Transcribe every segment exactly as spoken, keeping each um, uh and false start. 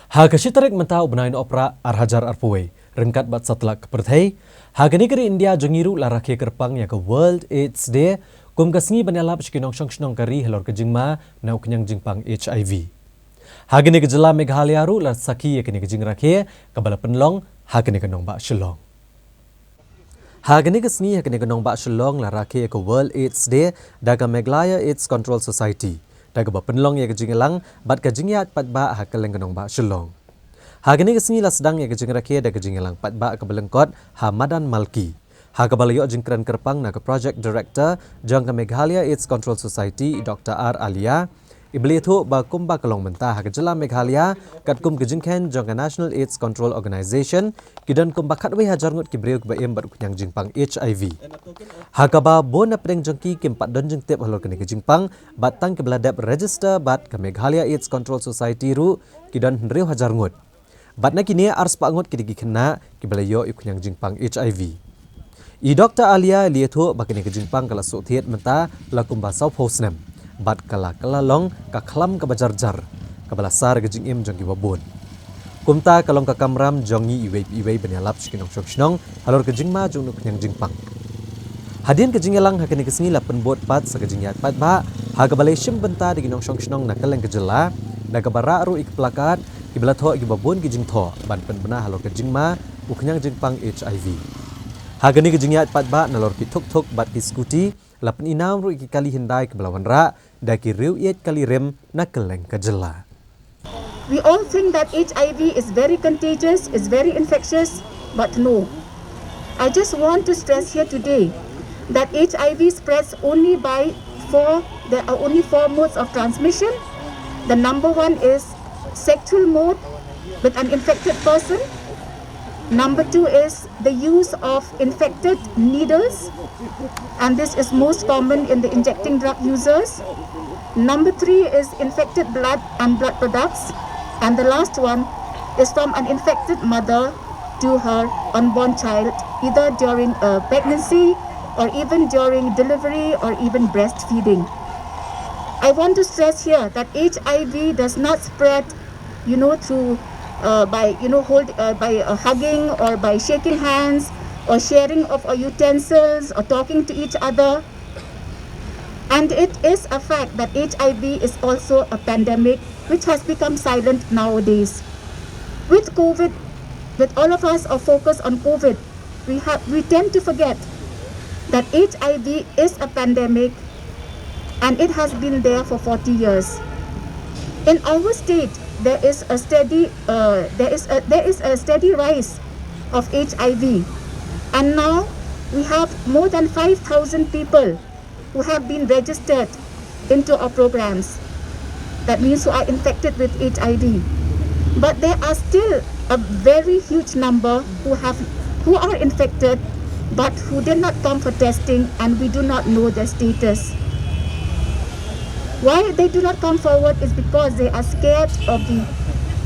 Ha ka shi tarik mynta u bnai Nohprah ar hajar arphew wei, ryngkat bad satlak ka pyrthei, ha kane ka ri India jong ngi ruh la rakhe kyrpang ïa ka World AIDS Day kum ka sngi ban ïalap sha ki nongshong shnong ka ri halor ka jingma na u khñiang jingpang HIV. Ha kane ka jylla Meghalaya ruh la sakhi ïa kane ka jingrakhe kaba la pynlong ha kane ka nongbah Shillong. Ha kane ka sngi ha kane ka nongbah Shillong la rakhe ïa ka World AIDS Day da ka Meghalaya AIDS Control Society, da kaba pynlong ïa ka jingïalang bad ka jingïaid paidbah ha kylleng ka nongbah Shillong. Ha kane ka sngi la sdang ïa ka jingrakhe da ka jingïalang paidbah kaba lyngkot ha madan Malki, ha kaba la ïoh jingkren kyrpang na ka Project Director jong ka Meghalaya AIDS Control Society, i Doctor R Alia. Iba la ïathuh ba kumba ka long mynta ha ka jylla Meghalaya, katkum ka jingkheiñ jong ka National AIDS Control Organization, ki don kumba khatwei hajar ngut ki briew kiba im bad u khñiang jingpang HIV, ha kaba bun na pdeng jong ki kim pat don jingtip halor kane ka jingpang, bad tang kiba la dep register bad ka Meghalaya AIDS Control Society ruh ki don hynriew hajar ngut. Bad na kine, arspah ngut ki dei ki khynnah kiba la ïoh ïa u khñiang jingpang HIV. I Doctor Alia i la ïathuh ba kane ka jingpang ka la shu thied mynta la kumba sawphew snem, bad ka la kylla long ka khlam kaba jarjar, kaba la sar ka jingim jong kiba bun. Kumta ka long ka kamram jong ngi iwei pa iwei ban ïalap sha ki nongshong shnong halor ka jingma jong une u khñiang jingpang. Hadien ka jingïalang ha kane ka sngi la pynbud pat sa ka jingïaid paidbah, ha kaba la ïashim bynta da ki nongshong shnong na kylleng ka jylla, da kaba rah ruh ïa ki plakat kiba la thoh ïa kiba bun ki jingthoh ban pynbna halor ka jingma u khñiang jingpang HIV. Ha kane ka jingïaid paidbah nalor ki thuk thuk bad ki scooty, la pyni nam ruh ïa ki kali Hyundai kiba la wanrah da ki riew ïeit kali rim na kylleng ka jylla. We all think that HIV is very contagious, is very infectious, but no. I just want to stress here today that HIV spreads only by four, there are only four modes of transmission. The number one is sexual mode with an infected person. Number two is the use of infected needles, and this is most common in the injecting drug users. Number three is infected blood and blood products. And the last one is from an infected mother to her unborn child, either during a pregnancy or even during delivery or even breastfeeding. I want to stress here that HIV does not spread, you know, through uh, by, you know, hold uh, by uh, hugging or by shaking hands or sharing of our utensils or talking to each other. And it is a fact that HIV is also a pandemic which has become silent nowadays. With COVID, with all of us are focused on COVID, we have we tend to forget that HIV is a pandemic and it has been there for forty years. In our state, there is a steady uh, there is a, there is a steady rise of HIV, and now we have more than five thousand people who have been registered into our programs. That means who are infected with HIV. But there are still a very huge number who have who are infected but who did not come for testing, and we do not know their status. Why they do not come forward is because they are scared of the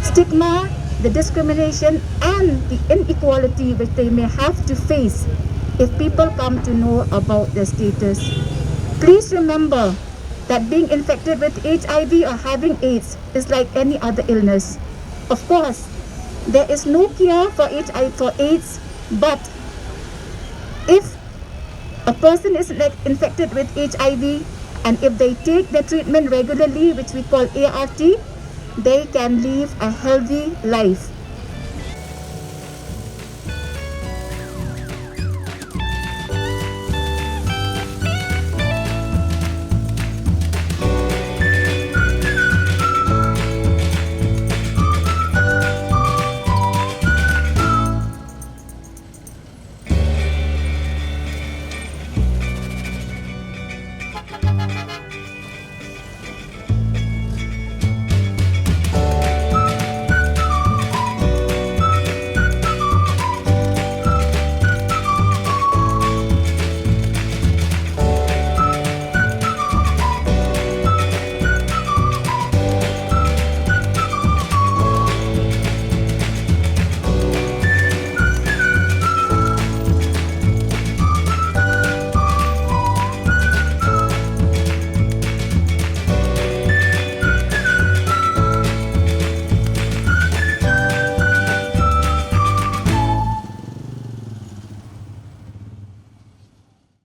stigma, the discrimination, and the inequality which they may have to face if people come to know about their status. Please remember that being infected with HIV or having AIDS is like any other illness. Of course, there is no cure for HIV, for AIDS, but if a person is infected with HIV and if they take the treatment regularly, which we call ART, they can live a healthy life.